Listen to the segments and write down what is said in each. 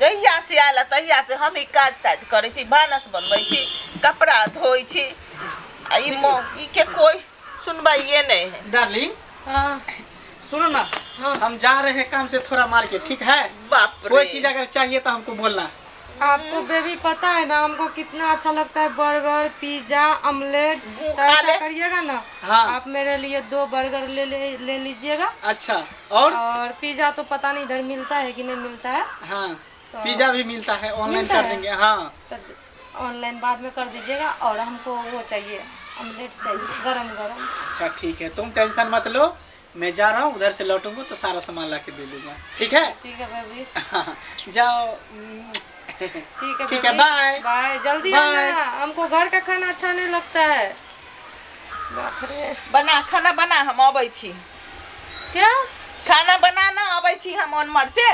जहिया से आयल है, तहिया से हम ही काज ताज करै छी, भानस बनबै छी, कपड़ा धोइ छी, आ ई मौगी के कोई सुनवाइए नहीं है। डार्लिंग हाँ। सुनो ना, हाँ। हम जा रहे हैं काम से थोड़ा मार्केट, ठीक है? बाप रे। कोई चीज अगर चाहिए तो हमको बोलना। आपको बेबी पता है ना हमको कितना अच्छा लगता है बर्गर, पिज्जा, ऑमलेट। भूख तो ऐसा ले। करिएगा ना, हाँ। आप मेरे लिए 2 बर्गर ले ले, ले लीजिएगा। अच्छा, और पिज्जा तो पता नहीं इधर मिलता है कि नहीं मिलता है। हाँ, तो पिज्जा भी मिलता है, ऑनलाइन मिलता कर है? देंगे। हाँ, तो ऑनलाइन बाद में कर दीजिएगा। और हमको वो चाहिए, ऑमलेट चाहिए गरम गरम। अच्छा ठीक है, तुम टेंशन मत लो, मैं जा रहा हूँ, उधर से लौटूंगा तो सारा सामान ला के दे दूंगा, ठीक है? ठीक है बेबी। जाओ। ठीक है, ठीक है, बेबी। बाय। बाय, जल्दी बाय। आना, हमको घर का खाना अच्छा नहीं लगता है। बाप रे। बना खाना बना, हम अबै छी। क्या खाना बनाना अबै छी हम ओनमर से।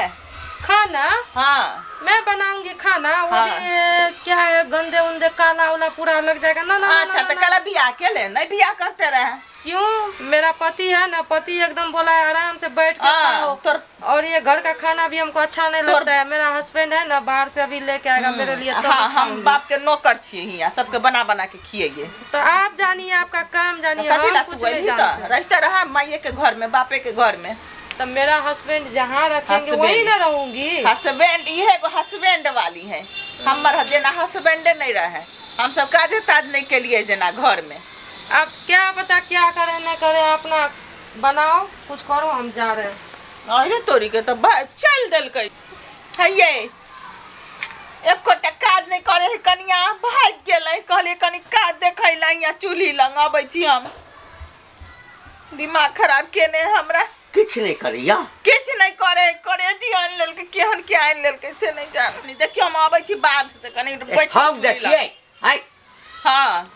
खाना? हाँ। मैं बनाऊंगी खाना, वो हाँ। भी क्या है गंदे उंदे काला उला पूरा लग जाएगा ना। ना, ना, अच्छा, ना, तो ना। कल बियाह के ले नहीं बियाह करते रहे। क्यों, मेरा पति है ना, पति एकदम बोला है आराम से बैठ के हाँ, खाओ। और ये घर का खाना भी हमको अच्छा नहीं लगता है। मेरा हस्बैंड है ना, बाहर से अभी लेके आएगा मेरे लिए, तब हाँ, हम खाऊंगी। बाप के नौकर छियै, हियाँ सबके बना बना के खियैये। तो आप जानिए, आपका काम जानिए, कथी हम ला कुछ तू नहीं अयली तऽ? जानते। रहिते रह माइये के घर में, बापे के घर में। तो मेरा हस्बैंड जहाँ रखेंगे हस्बैंड। वही ना रहूंगी। हस्बैंड इहे एगो हस्बैंड वाली है हमर, जेना हस्बैंडे नहीं रहे, हम सब काजे ताज नहीं के लिए जेना घर में। अब क्या पता क्या करे न करे, अपना बनाओ कुछ करो, हम जा रहे हैं। अरे तोरी के तो चल देलकै। हैये एकोटा काज नहीं करे है कनिया, भागि गेलै। कहलियै कनि काज देखै ला हियाँ चूल्ही लग अबै छी हम, दिमाग खराब केने हमरा। किछु नहि करैया, किछु नहि करे, करेजी आनि लेलकै, केहन के आनि लेलकै से नहि जानी। देखियौ हम अबै छी बाध से, कनि बैठ हम चूल्ही लग। देखियै। आँय? हाँ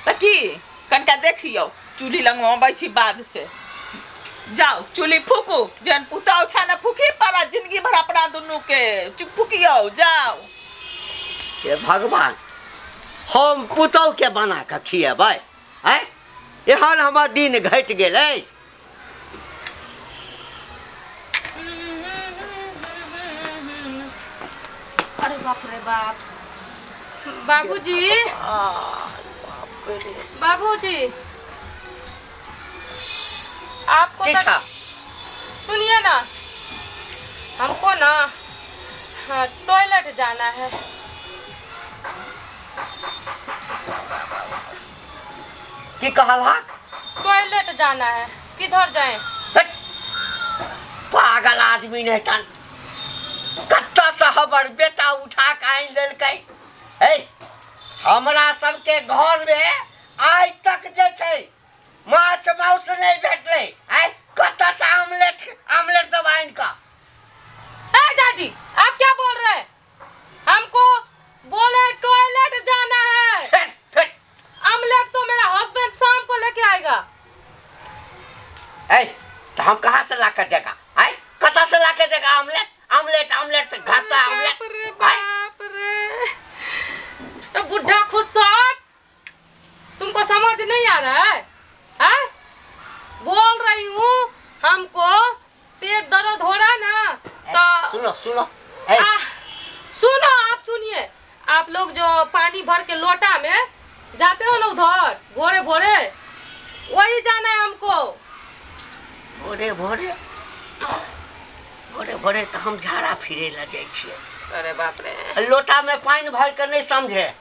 तऽ की कनिका देखियौ चूल्ही लग अबै छी बाध से। जाओ चूल्ही फूकू, जहन पुतहु छा ने फूकी पड़ा जिंदगी भर अपना दुनू के, चुप फूकियौ जाओ। हे भगवान, हम पुतहु के बना कऽ खिएबै? आँय, एहन हमर दिन घटि गेल अछि। अरे बाप रे बाप, बाबूजी, बाबूजी, आपको की तो छा? सुनिए ना, हमको ना, हाँ, टॉयलेट जाना है। की कहलहक? टॉयलेट जाना है, किधर जाए? हट, पागल आदमी नहीं तन, कत्ता से हमर बेटा उठा के आनि लेलकै। हे, हमरा सबके घर में आइ तक जे छै माछ माउस नहीं भेटलै, आइ कत्ता से आमलेट आमलेट दब आनि कऽ। ए दादी, आप क्या बोल रहे हैं? हमको बोले टॉयलेट जाना है। हट, हट। आमलेट तो मेरा हस्बैंड शाम को लेके आएगा। ए, तो हम कहाँ से ला कर देगा? आय कहाँ से ला के देगा आमलेट? आमलेट आमलेट तो घर का आमलेट। बाप रे आय बाप रे, तो बुढ़ा खुस्साट, तुमको समझ नहीं आ रहा है? हैं? बोल रही हूँ हमको पेट दर्द हो रहा है ना, तो सुनो सुनो, ए, सुनो, आप सुनिए, आप लोग जो पानी भर के लोटा में जाते हो ना उधर भोरे भोरे, वही जाना है हमको। भोरे भोरे? भोरे भोरे तो हम झाड़ा फिरे ला जाइ छियै। अरे बाप रे। लोटा में पानी भर के नहीं समझे,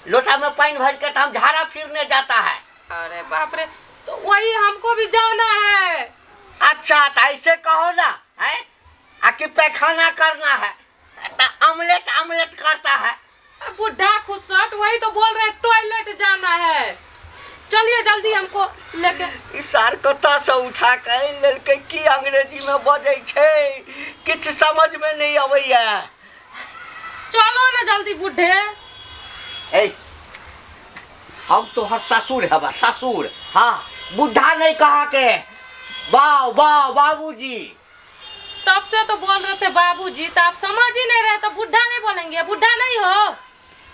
लोटा में पानी भर के तो हम झाड़ा फिरने जाता है। अरे बाप रे, तो वही हमको भी जाना है। अच्छा तो ऐसे कहो ना, है आखिर पैखाना करना है तो आमलेट आमलेट करता है। बुढ़ा खुसट, वही तो बोल रहे टॉयलेट जाना है, चलिए जल्दी हमको लेके। ई सार कतऽ से उठा के आनि लेलकै, की अंग्रेजी में बजै छै, किछु समझ में नहीं अबैया। चलो ना जल्दी बुढ़े। ए, हम तोहर ससुर हबा, ससुर। हाँ, बुढ़ा नहीं कहा के, बाव बाव बाबूजी। तब से तो बोल रहे थे बाबूजी, तो आप समझ ही नहीं रहे, तो बुढ़ा नहीं बोलेंगे, बुढ़ा नहीं हो।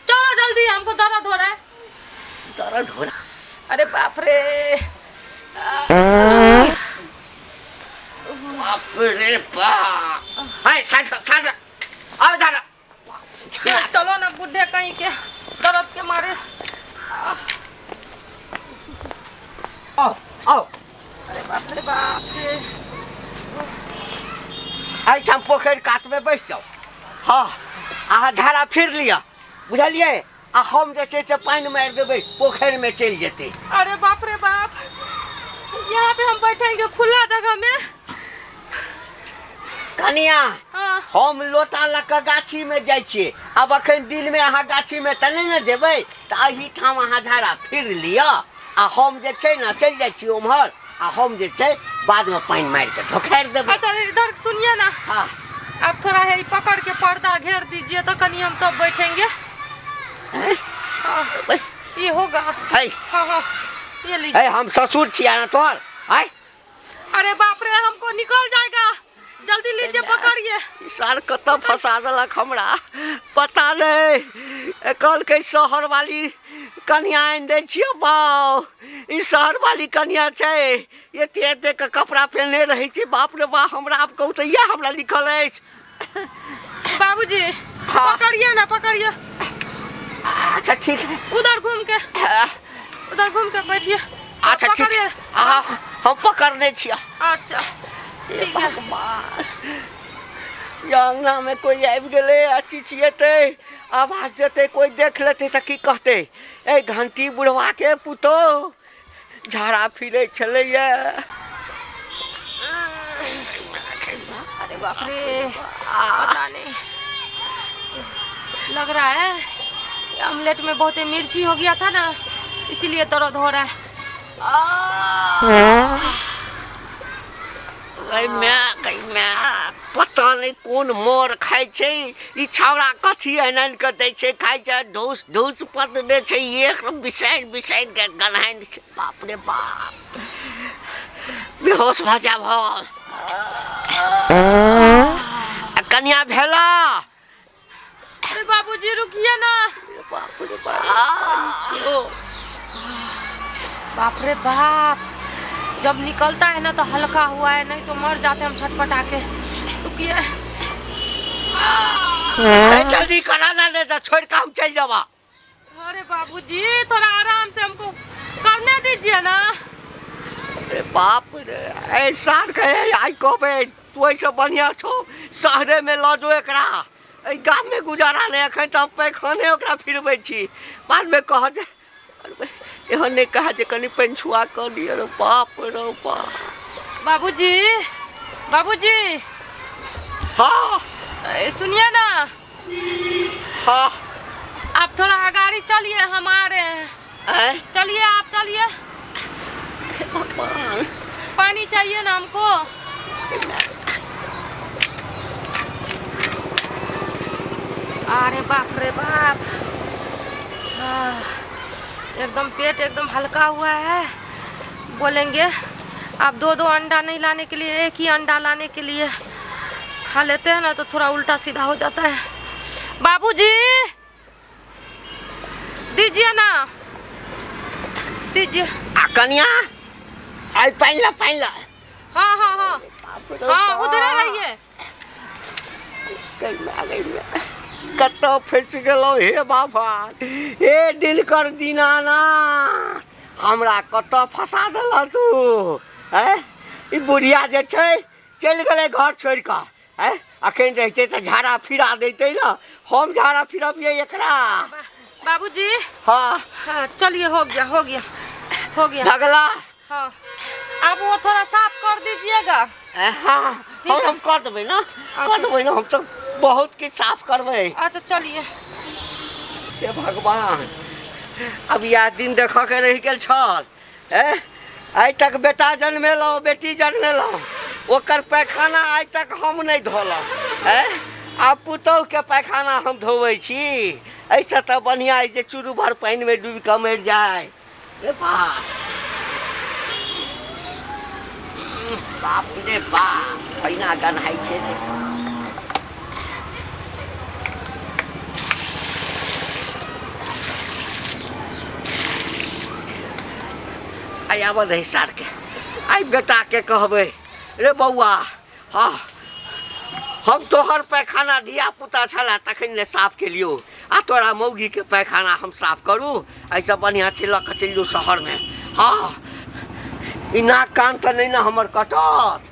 चलो जल्दी, हमको दर्द हो रहा है। दर्द हो रहा? अरे बाप रे, बाप रे बाप। हाय, साइड साइड, आओ इधर। कहीं के दर्द के मारे। आओ आओ। अरे बाप रे बाप रे। एहिठाम पोखरि कातमे बैस जाउ। हाँ, अहाँ झाड़ा फिर लिअ, बुझलियै? आ हम जे छै से पानि मारि देबै, पोखरिमे चलि जेतै। अरे बाप रे बाप, यहाँ पे हम बैठेंगे खुला जगह में? कनिया, हाँ। हम लोटा लऽ कऽ गाछीमे जाइ छियै। आब अखन दिनमे अहाँ गाछीमे तऽ नहि ने जेबै, तऽ एहिठाम अहाँ झाड़ा फिर लिअ आ हम जे छै ने चलि जाइ छी ओम्हर, आ हम जे छै बादमे पानि मारि कऽ ढोखारि देबै। अच्छा इधर सुनिए ना। हाँ। आप थोड़ा है पकड़ के पर्दा घेर दीजिए तो कनी हम तब बैठेंगे। हाँ, ये होगा। है। हाँ हाँ, ये लीजिए। है, हम ससुर छियै ना तोहर। आय। अरे बाप रे, हमको निकल जाएगा, जल्दी लीजिए पकड़िए। ई सार कतऽ फंसा देलक हमरा पता नहि। कहलकै शहर वाली कनिया आनि दै छियै बाउ, ई शहर वाली कनिया छै, एते एते के कपड़ा पहिरने रहै छै। बाप रे बाप, हमरा आब कहू तऽ इएह हमरा लिखल अछि। बाबूजी। हाँ। पकड़िए ना, पकड़िए। अच्छा ठीक है। उधर घूम के, उधर घूम के बैठिए। अच्छा ठीक पकड़िए। आ, हम पकड़ने छियै। अच्छा ठीक है। भगवान, अंगना में कोई आबि गेलै आ चिचियेतै, आवाज देतै, कोई देख लेतै तऽ की कहतै? ए घंटी बुढ़वा के पुतोह झाड़ा फिरै छलैया। अरे बाप रे, पता नहीं लग रहा है ऑमलेट में बहुत मिर्ची हो गया था ना, इसीलिए दर्द हो रहा है। गै माय, गै माय, पता नहीं कोन मोर खाइ छै ई छौड़ा, कथी आनि आनि कऽ दै छै खाइ छै, ढूस ढूस पतने छै, एक बिसरि बिसरि के गन्हाइन छै। बाप रे बाप, बेहोश भऽ जायब हम। आ कनिया भेला? अरे बाबूजी रुकिए ना। बाप रे बाप, बाप रे बाप, जब निकलता है ना तो हल्का हुआ है, नहीं तो मर जाते हम छटपटा के। रुकिए। जल्दी करा ना, नहीं तो छोड़ के हम चल जावा। अरे बाबूजी थोड़ा आराम से हमको करने दीजिए ना। अरे बाप रे, ऐसा कहे आई कहबे तू ऐसे बढ़िया छो, शहरे में लऽ जो एकरा, एहि गाम में गुजारा नहीं। अखन तऽ हम पैखाने ओकरा फिरबै छी, बाद में कह जे एहन नहीं कहा जे कनि पानि छुआ कऽ दिअ। रे बाप रे बाप। बाबूजी, बाबूजी। हाँ। सुनिए ना। हाँ। आप थोड़ा अगाड़ी चलिए, हम आ रहे हैं। चलिए आप चलिए। पानी चाहिए ना हमको। अरे बाप रे बाप, एकदम पेट एकदम हल्का हुआ है। बोलेंगे आप दो दो अंडा नहीं लाने के लिए, एक ही अंडा लाने के लिए खा लेते हैं ना तो थोड़ा उल्टा सीधा हो जाता है। बाबूजी दीजिए ना, दीजिए। आ कनिया आई पानी ला, पानी ला। हाँ हाँ हाँ हाँ, उधर रहिए। कतऽ फँसि गेलहुँ हे बाबा, हे दिनकर दीनानाथ, हमरा कतऽ फँसा देलह तू? आँय, ई बुढ़िया जे छै चलि गेलै घर छोड़ि कऽ। आँय, अखन रहितै तऽ झाड़ा फिरा दैतै ने, हम झाड़ा फिरबियै एकरा। बाबूजी। हाँ। हाँ चलिए, हो गया हो गया हो गया। भगला। हाँ, अब वो थोड़ा साफ कर दीजिएगा। हाँ हम कर देबै ना, कर देबै ना, हम तो बहुत किछु साफ करबै। अच्छा चलिए। हे भगवान, अब इएह दिन देखऽ के रहि गेल छल। आइ तक बेटा जन्मेलहुँ, बेटी जन्मेलहुँ, ओकर पैखाना आइ तक हम नहि धोलहुँ। आब पुतोहुके पैखाना हम धोबै छी। एहिसँ तऽ बढ़िआँ अइ जे चूरू भर पानिमे डूबि कऽ मरि जाय। रे बाप, बाप रे बाप, एहिना गन्हाइ छै रे। आइ आबऽ दही सारके, आइ बेटाके कहबै, रे बौआ। हाँ हम तोहर पैखाना धिया पुता छला तखन ने साफ केलियौ आ तोरा मौगीके पैखाना हम साफ करू? एहिसँ बढ़िआँ छै लऽ कऽ चलि जो शहरमे। हँ, ई नाक कान तऽ नहि ने हमर कटत।